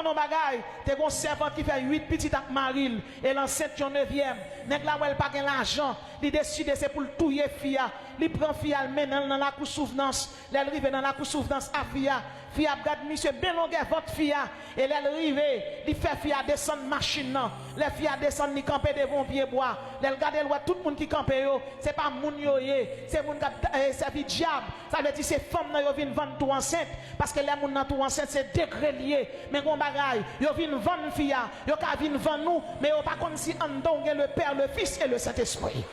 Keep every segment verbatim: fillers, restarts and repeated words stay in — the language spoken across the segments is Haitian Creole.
Yon bagay, te gon sèvant ki fè uit pitit ak mari l, e l ansent yon nevyèm. Nèg la wè l pa gen lajan, li deside se pou l touye fi a. Li pran fi a, l mennen l nan lakou Souvnans. Lè l rive nan lakou Souvnans a fi a, fi a ap gad misye ben longè vant fi a. E lè l rive, li fè fi a desann machin nan. Lè fi a desann, li kanpe devan yon pyebwa. Lè l gade, l wè tout moun ki kanpe yo, se pa moun yo ye. Se moun k ap, eh, sèvi dyab. Sa vle di se fanm nan yo vin vann tou ansent. Paske lè moun nan tou ansent, se degre l ye. Men gon bagay, yo vin vann fi a. Yo ka vin vann ou, men yo pa konn si anndan w gen le Père, le Fils et le Saint-Esprit.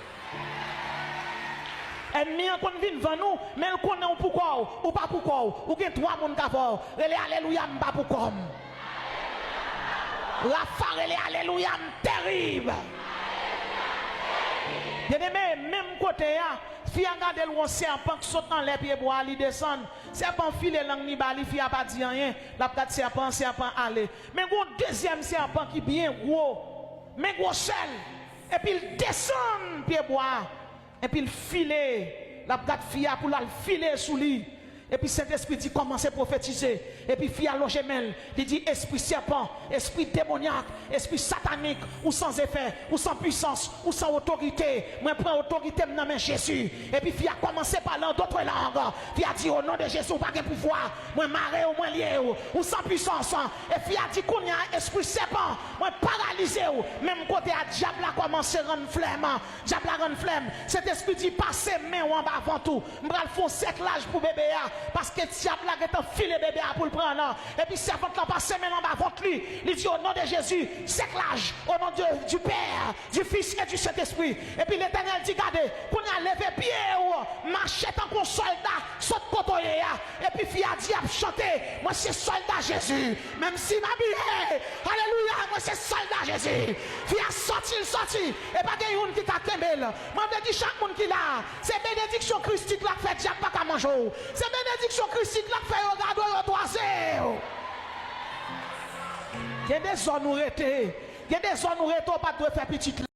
Ènmi an konn vin vann ou, men l konnen w pou kò w, ou pa pou kò w, ou gen twa moun k avè w. Rele alelouya, m pa pou kò m. Rafa, rele alelouya, m terib. Byeneme, menm kote a, fi a gade l wè yon sèpan k sot anlè pyebwa a, li desann. Sèpan file lang li ba li, fi a pa di anyen. L ap gad sèpan an, sèpan ale. Men gon dezyèm sèpan ki byen gwo. Men gwosè l. Epi l desann pyebwa a. Epi l file. L ap gad fi a pou l al file sou li. Epi Sentespri di, kòmanse pwofetize. Epi fi a lonje men l. Li di, espri sèpan, espri demonyak, espri satanik, ou san efè, ou san pwisans, ou san otorite. Mwen pran otorite m nan men Jezi. Epi fi a kòmanse pale an dòt lang. Fi a di, o non de Jezi, ou pa gen pouvwa. Mwen mare w, mwen lye w. Ou san pwisans. E fi a di, kounye a, espri sèpan, mwen paralize w. Menm kote a, dyab la kòmanse rann flèm. Dyab la rann flèm. Sentespri di, pase men w anba vant ou. M pral fè yon sèklaj pou bebe a. Paske dyab la gentan file bebe a pou l pran nan. Epi sèvant lan pase men l anba vant li. Li di, o non de Jezi, sèklaj, o non de, du Père, du Fils et du Saint-Esprit. Epi Letènèl di, gade, kounye a leve pye w, mache tankou yon sòlda, sot kote w ye a. Epi fi a di, ap chante, mwen se sòlda Jezi. Menm si m abiye, alelouya, mwen se sòlda Jezi. Fi a sòti, l sòti, e pa gen youn ki ka kenbe l. Mwen vle di chak moun ki la, se benediksyon Kris tit la k fè dyab pa ka manje w. Se benediksyon Kris tit la k fè yo gade w, yo twaze w. Gen de zòn ou rete, gen de zòn ou rete, ou pa t dwe fè pitit la.